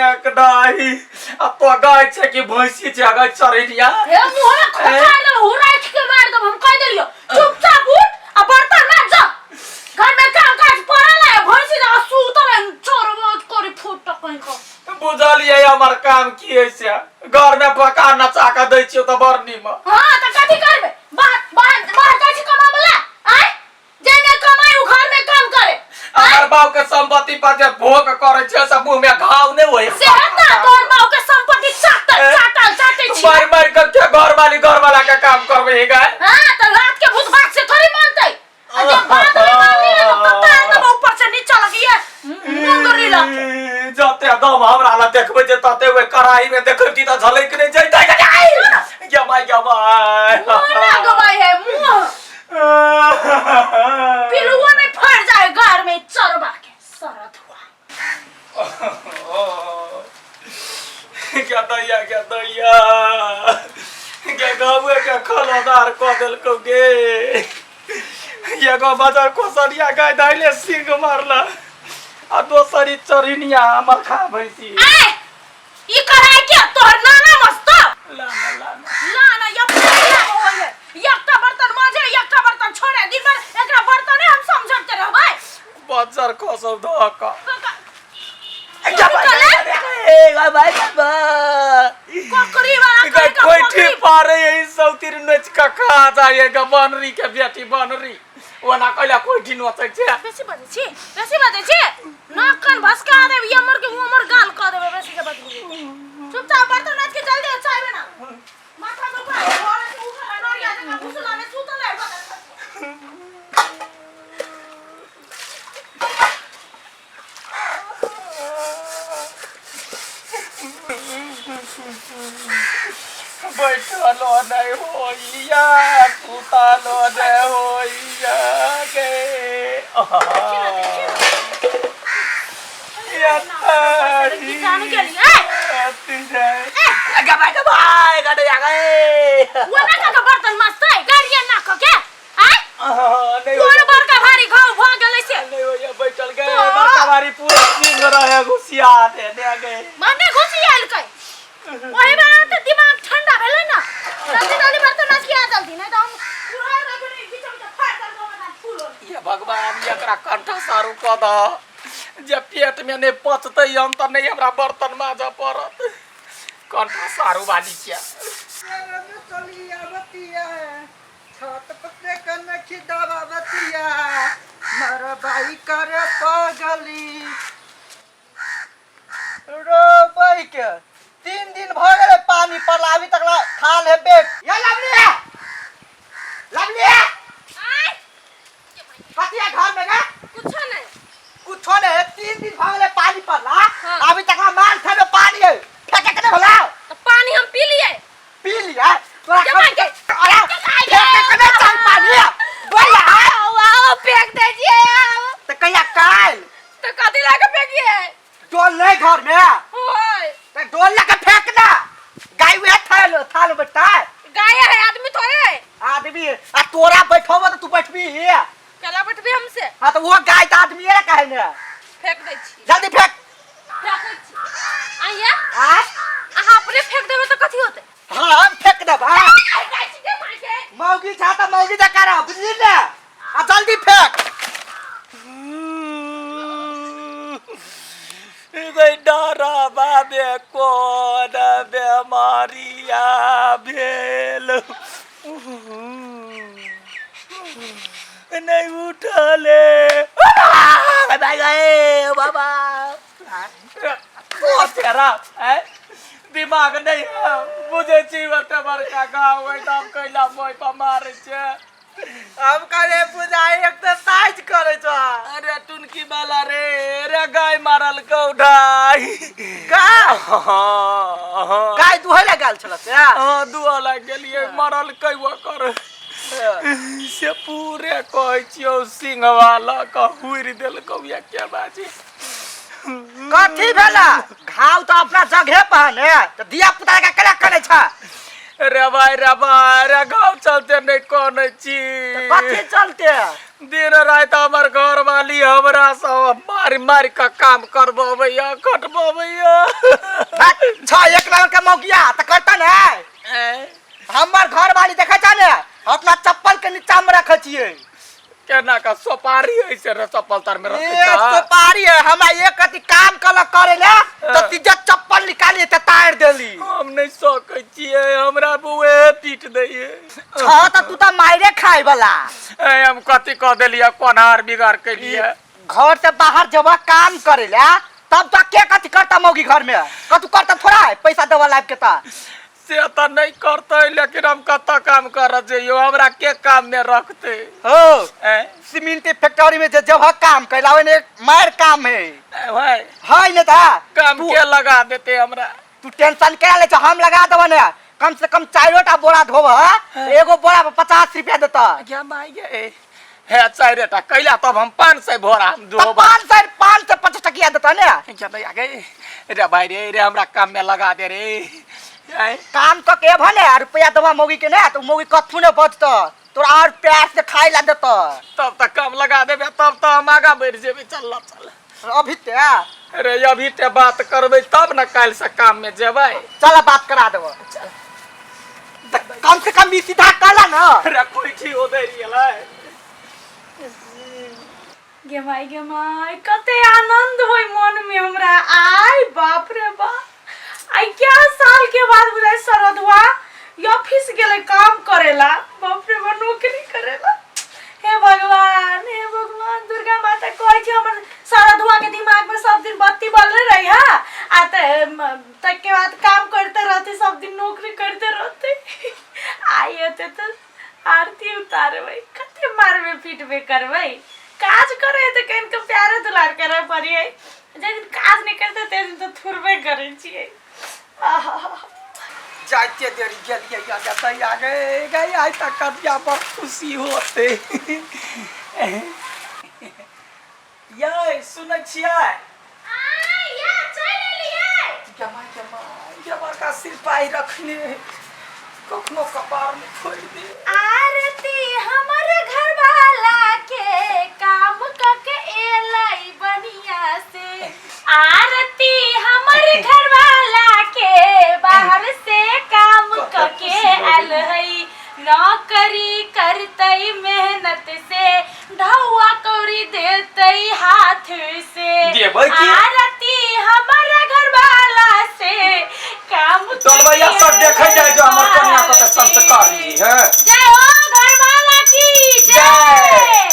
एक डाही आ तो गाय छै कि भैंसी छै गाय चरैनिया हे मुंह में खोचा देब हुराइठ के मार देब हम कह देलियो चुपचाप उठ आ बर्तन माज जा घर में काम काज पड़ल है भैंसी जा सुतल है चोर करी फूट कहीं को बुझलियै हमर काम की है से घर में पका नचा के दै छियौ तऽ बड़ नीमन हां त कथी करबे बाहर बाहर बाहर जाइ छी कमाबे ला आय जे ने कमाई उ घर में काम करे हमर बाप के संपत्ति पर जे भोग करे छै से मुंह में घाव नहीं होय से ना तोर बाप के संपत्ति चाटल चाटल चाटे छी मार मार के के घर वाली घर वाला के काम करबे गाय हां त रात के भूत भाग से थोड़ी मानतै आ जब बात नहीं मानली ना तो तार दबा ऊपर से नीचा लगी है मुंगरी लग जते दम हमरा ला देखबै जे तते ओइ कढ़ाई में देखै छी तऽ झलक नहि जैतै गे माय गे माय मुंह ना गवाई है मुंह पिलुआ नहीं फट जाए घर में चरबा के सरत हुआ क्या दैया क्या दैया क्या गाँवे के खलदार कऽ देलकौ गे एगो बाजार कोसरिया गाय धैले सिंह मारला आ दोसर ई चरिनिया हमर खा भैंसी ए ई कढ़ाई के तोहर नाना मस्त लाना लाना लाना या पहला होय है एकटा बर्तन माजे एकटा बर्तन छोड़े दिन भर एकरा बर्तने हम समझते रहबै बज्जर खसौ धऽ कऽ ककरी वाला कहीं का कोठी पकड़ी पारे यही सौतीर नोच के खा जाइएगा बनरी के बेटी बनरी ओना कैला कोठी नोचै छै बेसी बजै छी बेसी बजै छी नाक कान भसका देब ये मर के उमर गाल कऽ देबै बेसी के बजबी चुपचाप बर्तन नाच के जल्दी चाय बना माथा दुखा है घर से उठल नरिया जकाँ घुसला में सुतल है बैठलो नहीं होइया सुतलो नहीं होइया गे किसान के लिए वो ना का बर्तन मस्त है गाड़िया ना के आय कोन बड़का भारी घाव भ गेलै से नहीं होइया बैठल गए बड़का भारी पूरा सिंह रहे घुसिया दे दे गए मने घुसी आयल कै ओही बेला त दिमाग ठंडा भेलै ना जल्दी जल्दी बर्तन माज के आ जल्दी नहीं त हम कुल्हाड़ लगे नहीं बीच में फाड़ दल बना फूल ये भगवान एकरा कंठा सारू कऽ दह जे पेट में नहि पचतै हम तऽ नहि हमरा बर्तन माजऽ पड़त कंठा सारू वाली के छत पर कनखी दबावतिया मरबाई करे पगली रोपै के 3 दिन भऽ गेलै पानी पड़ला अभी तक ला थाल है बेट या लवली लवली आय कथिया घर में गे कुछो नहीं कुछो नहीं है 3 दिन भऽ गेलै पानी पड़ला हाँ। अभी तक ला माल थे में पानी है फेंके के नहीं होला तो पानी हम पी लिए पी लिया तोरा जमा के। अरे फेंके के नहीं चाही पानी बोला वाओ फेंक दीजिए आप तो कहिया काल तो कथी लाके फेंकिए डोल नहीं घर में ओए तो डोल लगा फेंक ना गाय वे थाल थाल बैठा गाय है आदमी थोड़े है आदमी आ तोरा बैठो तो तू बैठबी ही कला बैठबी हमसे हाँ तो वो गाय तो आदमी है काहे ने फेंक दै छी जल्दी फेंक फेंकै छी आइया आ अहाँ अपने फेंक देबै तऽ कथी होतै हाँ हम फेंक देब हाँ आइ जाइ छी गे माय के मौगी छा तो मौगी जा कर बुझली ने आ जल्दी फेंक गई डरबा बे कोन बेमारिया भेल नहीं उठले गए बाबा ओ तेरा है दिमाग नहीं है बुझे छी ओते बड़का गाँव है तऽ हम कैला मोय पर मारै छै हम करे बुझाइ एक्सरसाइज करे छो अरे टुनकी वाला रे रे गाय मारल कौढाई गाय हाँ गाय दुहै ला गेल छल से हाँ दुआ लाग गेलियै मरल कै ओकर से पूरे कहै छियौ सिंहवा लऽ कऽ हुरि देलकौ या के बाजी कथी भेला घाव तो अपना जगहे पर ने तो धिया पुता के केना करै छ रे भाई रे भाई रे घाव चलते नहि कनै छी कथी चलते दिन राति हमर घर वाली हमरा सब मारि मारि कऽ काम करबबैया खटबबैया। छ एक नंबर के मौगिया तऽ करता ने। हमर घर वाली देखै छ ने, अपना चप्पल के नीचा में रखै छियै। केना का सोपारी है से रे चप्पल तर में रखै ए छ? सोपारी है हमरा एक अथी काम कल करे ले तो तीजा चप्पल निकाली त तार देली। हम नहीं सकै छियै, हमरा बुए पीट दैये। छ त तू त मारे खाए वाला। ए हम कथी कह देलियै, कोनार बिगाड़ केलियै? घर से बाहर जब काम करे ले तब तो के कथी करता मौगी घर में? कतू करता थोड़ा है पैसा देवा लाइफ के ता से तऽ नहीं करते, लेकिन हम कतऽ काम करऽ जइयो, हमरा के काम में रखते? हो ए सीमेंट के फैक्ट्री में जे जब काम कैला ओने मार काम है। ए भाई है ने ता काम के लगा देते हमरा? तू टेंशन के ले छ, हम लगा देबो ने। कम से कम चारो टा बोरा धोब, एगो बोरा पर 50 रुपया देता। क्या माई गे हे, चारि टा कैला तब हम 500 बोरा हम तो धोब। 500 525 टकिया देता ने। क्या भैया गे रे भाई रे रे, हमरा काम में लगा दे रे। ए, काम तो के भने आ रुपया देबा मौगी के ने तो मौगी कथू ने बचत, तोरा और प्यार से खाए ला देता। तब तक काम लगा देबे तब तो हम आगा बढ़ जेबे। चल चल। अभी ते अरे अभी ते बात करबे तब न काल्हि से काम में जेबै। चल बात करा देबो। कम से कम ई सीधा कहला ना। अरे कोई ठीक हो दे रही गे माय गे माय, कते आनंद होय मन में हमरा। आय बाप रे बाप, आई क्या साल के बाद बुझाय शरदुआ ये ऑफिस गेले काम करेला। बाप रे बाप, नौकरी करेला। हे भगवान, हे भगवान, दुर्गा माता कहै छी हमर शरदुआ के दिमाग में सब दिन बत्ती बलले रही। हा आ तक के बाद काम करते रहते, सब दिन नौकरी करते रहते। आई होते तो आरती उतारबै, कते मारबे पीटबे करबै। काज करे तऽ कनिक प्यारो दुलार करे पड़ियै, जाहि दिन काज नहि करते ताहि दिन तऽ थुरबे करै छियै। आहा। जाइते देरी गेलियै या दैया गे गई, आइ तक कदिया बड़ खुशी होते। यै सुनै छियै? या चलि एलियै। जमा जमा जमा का सिरपाई रखने कखनो कपार में फोड़ि दे। आरती हमर घरवाला के काम क के एलै बढ़िया से। आरती हमर घरवाला के बाहर से काम क के आयल है, नौकरी करतै मेहनत से, ढौआ कौड़ी देतै हाथ से। देबै की? आरती हमर घरवाला से काम टोलबैया सब देखै जाइ जो हमर कनिया कते संस्कारी है। जय हो घरवाला की जय। जय।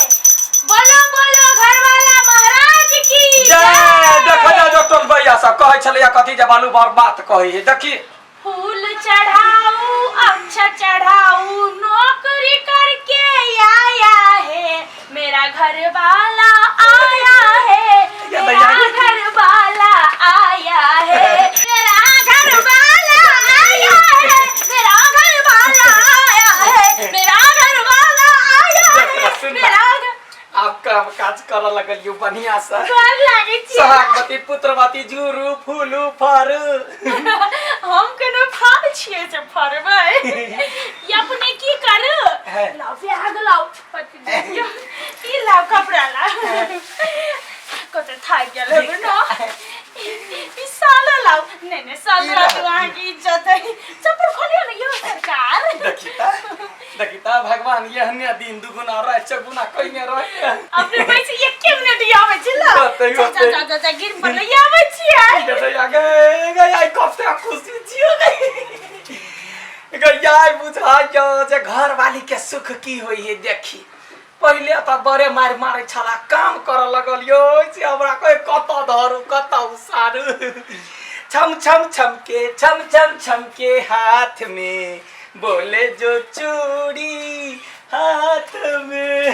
बोलो बोलो घरवाला महाराज की जय। देखै जाइ जो टोलबैया सब कहै छलैया कथी जे बालू बड़ बात कहै है, देखी। फूल चढ़ाऊ अच्छा चढ़ाऊ, नौकरी करके आया है मेरा घर वाला, आया है ये मेरा भैया ये- घर वाला, आया है मेरा घर वाला, आया है मेरा घर वाला, आया है मेरा घर वाला, आया है सुन ना। मेरा घर। आब काम काज करऽ लगलियौ बढ़िया से। गोर लागै छी। सोहागवती पुत्रवती जुरू फूलू फरू। हम कोनो फल छियै जे फरबै? ई अपने की करू, हैं। लाउ बैग लाउ, पति दियौ। ई लाउ कपड़ा लाउ, कते थाकि गेल हेबै न। ई सालो लाउ। नहि नहि, साल ई रहत रहत। अहाँके इज्जत है। चप्पल खोलियौ ने यौ सरकार। देखी त, देखी त, भगवान एहने दिन दुगुना राति चौगुना कइने रहे। अपने पैसे एके मिनट आबै छी ल। होतै, जा होतै। जा जा जा, गिर पड़लै, आबै छियै। दैया गे गे, आइ कते खुशी छियो गे गे। आइ बुझाइयो जे घरवाली के सुख की होइ है। देखी पहिले तऽ बड़े मारि मारै छला, काम करऽ लगल यौ से हमरा कोई कतऽ धरू कतऽ उसारू। छम छम छम के छम छम छम के हाथ में बोले जो चूड़ी हाथ में।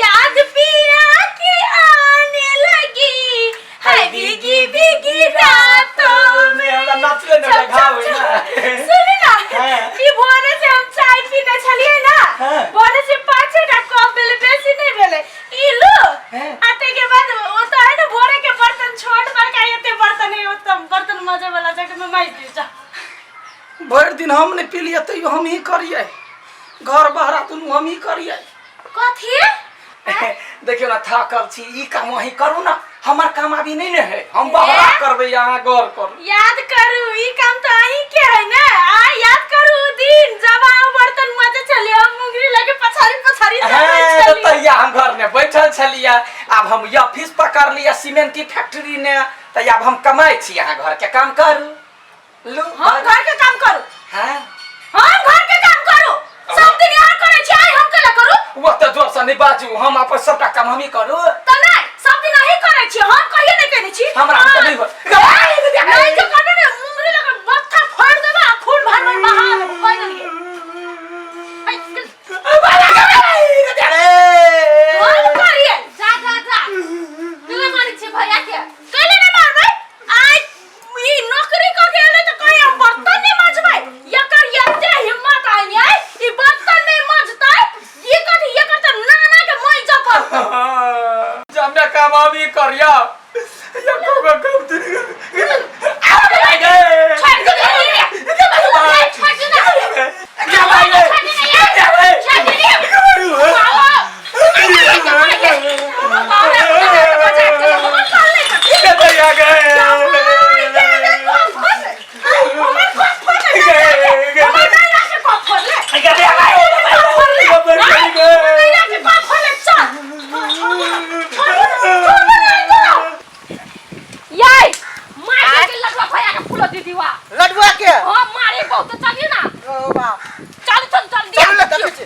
याद पिया के आने लगी है भीगी भीगी रातों में। हमरा नाचले ने छम, घाव छम, होइ ना। छम। सुन ना, हाँ। ई भोरे से हम चाय पीने छलियै ना, हाँ। भोरे से 5 टा कप भेलै, बेसी नहि भेलै। ई लू हाँ। आ ताहिके बाद ओ तऽ है ने भोरे के बर्तन छोट बड़का एते बर्तन है, ओतऽ बर्तन मजे वाला जगह में माजि दियौ जा। भरि दिन हम नहि पीलियै तैयो हम ही करियै, घर बहरा दुनू हम ही करियै। कथी? देखियौ ने थाकल छी ई काम अहीं करू ने हमर काम अभी नहीं ने है हम बहरा करबै अहाँ गौर करू याद करू ई काम तो अहीं के है ने आ याद करू उ दिन जब अहाँ बर्तन माजे छलियै हम मुंगरी लगे पछाड़ी पछाड़ी चलै हाँ, तो छलियै तहिया हम घर में बैठल छलियै आब हम ई ऑफिस पकड़ लिया सीमेंट की फैक्ट्री ने तऽ आब हम कमाइ छी अहाँ घर के काम करू लू हम घर के काम करू हाँ हम घर के काम करू सब दिन यहाँ करै छी आइ हम केला करू वो तऽ जोर से नहीं बाजू हम अपन सबटा काम हमही करू तऽ नहि सब दिन अहीं करै छी हम कहियो नहि केने छी हमरा तऽ नहीं हो नहीं जो करबे ने मुंगरी लगे माथा फोड़ देबे आ खून भर भर बहा देबे कहि देलियै हम करियै जा जा जा केला मारै छियै भैया के कैले नहि मारबै आइ ई नौकरी क के एलै त कहे हम बर्तन नहि मजबै एकर एते हिम्मत आइ नै ई बर्तन नहि मजतै ई कथी एकर त नाना के मई जपर जमने काम हम ही करिया या को काम तेरी छोड़ दे छोड़ दे ना छोड़ दे याई मारे के लगवा भैया के फूलो दीदी वा लडुआ के हां मारे बहुत चलिए ना ओ बाप चल चल चल चल ले देखै छी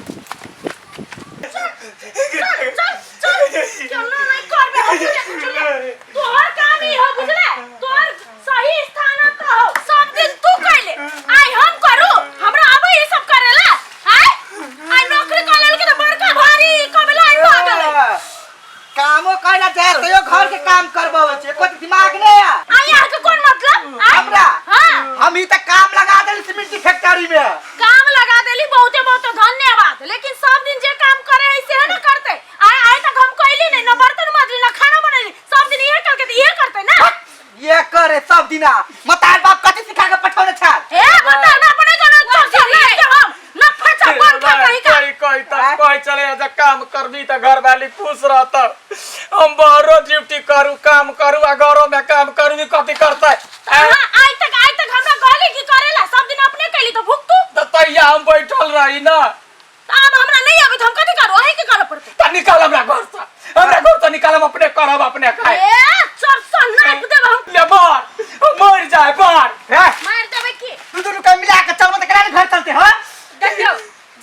तोहर काम ई हो बुझले तोहर सही स्थान त हो सब दिन तू कैले आइ हम करू हमरा आबै ई सब करेला आइ आइ नौकरी कर लेल के त बड़का भारी कबेला आइ भऽ गेलै कामो करै जाय तैयो घर के काम करबाबै छै एको दिमाग नहीं है आइ अहाँ के कोन मतलब आइ? हमरा हाँ हम ही त काम लगा देली सीमेंट की फैक्ट्री में काम लगा देली बहुते बहुते धन्यवाद लेकिन सब दिन जे काम करे है से ना करते आइ आइ तक हम कैली नहीं ना बर्तन माजली ना खाना बनैली सब दिन इहे करके त इहे करते ना ये करे सब दिना मतार बाप कथी सिखा के पठौने छाल ए बता ना अपने को ना चल चल हम ना फचा बन खा कहीं का कोई कोई त कोई चले जा काम करबी त घर वाली खुश रहत हम बाहरो ड्यूटी करू काम करू आ घरो में काम करू ई कथी करतै हाँ, आइ तक हमरा कहली की करेला सब दिन अपने कैली तो भुगतू त तैया हम बैठल रही ना त आब हमरा नहीं आबै त हम कथी करू अहीं के करऽ पड़तै त निकाल हमरा घर से हमरा घर से निकाल हम अपने करब अपने खाए ए चरसा नाप देब हम ले मार मर जाए मार रे मार देबै की तू दुनू के मिला के चलबो त केना घर चलते हां देखियौ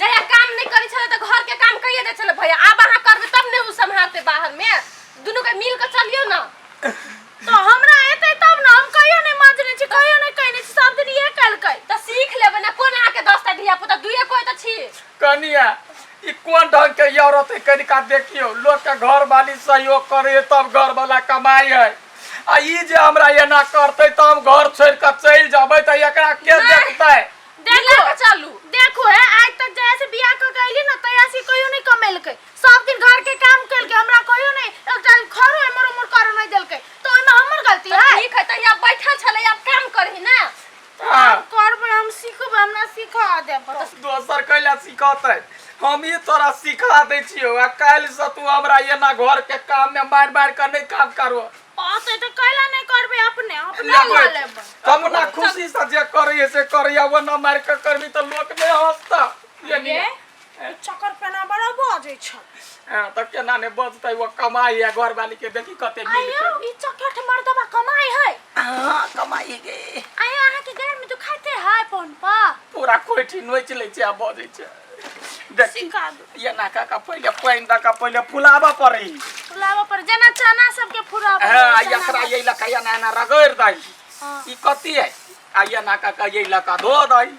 जहिया काम नहि करै छलै तऽ घर के काम कहिए दै छलै भैया आब अहाँ करबै तब ने ओ सम्हारतै बाहर मे दुनू के मिल के चलियौ ने तो हमरा एतै तब ने हम कहियो नहीं मांजने छी कहियो नहीं कहने छी सब दिन इहे केलकै तऽ सीख लेबै ने कोन अहाँके 10टा धिया पुता दुइए कोइ तऽ छी कनिया ई कोन ढंग के ई औरत है कनिका देखियौ लोक के घर वाली सहयोग करे तब घर वाला कमाई है आ ई जे हमरा एना करतै तऽ हम घर छोड़ि कऽ चलि जेबै तऽ एकरा के देखतै देखो मिला के चलू देखो है आज तक जया से बियाह क के अइली ना तया से कहियो नहीं कमेलकै सब दिन घर के काम केलकै हमरा कहियो नहीं एकटा खरो एमर उमर करे नहीं देलकै तो ओइमे हमर गलती तऽ है ठीक है तऽ यहाँ बैठल छलै आब काम करही ने हाँ। हम करबै हम सीखबै हमरा सिखा देब दोसर कैला सिखतै हम ई तोरा सिखा दै छियौ आ काल्हि से तू हमरा एना घर के काम में मारि मारि कऽ नहि काम करो अते तऽ कैला नहीं करबै अपने अपने लऽ लेबै अपना खुशी से जे करैए से करैए ओना मारि कऽ करबी तऽ लोक नहि हँसता ये ये चक्कर पेना बड़ा बजै छै हाँ, तऽ केना नहि बजतै ओ कमाइ है घरवाली के देखी कते बिल आयो ई चकेठ मर्दबा कमाई है हाँ कमाइ गे आयो अहाँ के घर में दुखाते है फोन पर पूरा कोठी नोचि लै छै आ बजै छै देखी सिखा दू ये नाका का पहिले पानि दऽ कऽ पहिले फुलाबऽ पड़ै फुलाबऽ पर जेना चना सबके फुलाबऽ हाँ चना एकरा ये लका एना एना रगड़ि दही हाँ। ई कथी है आ ये नाका का ये लका धो दही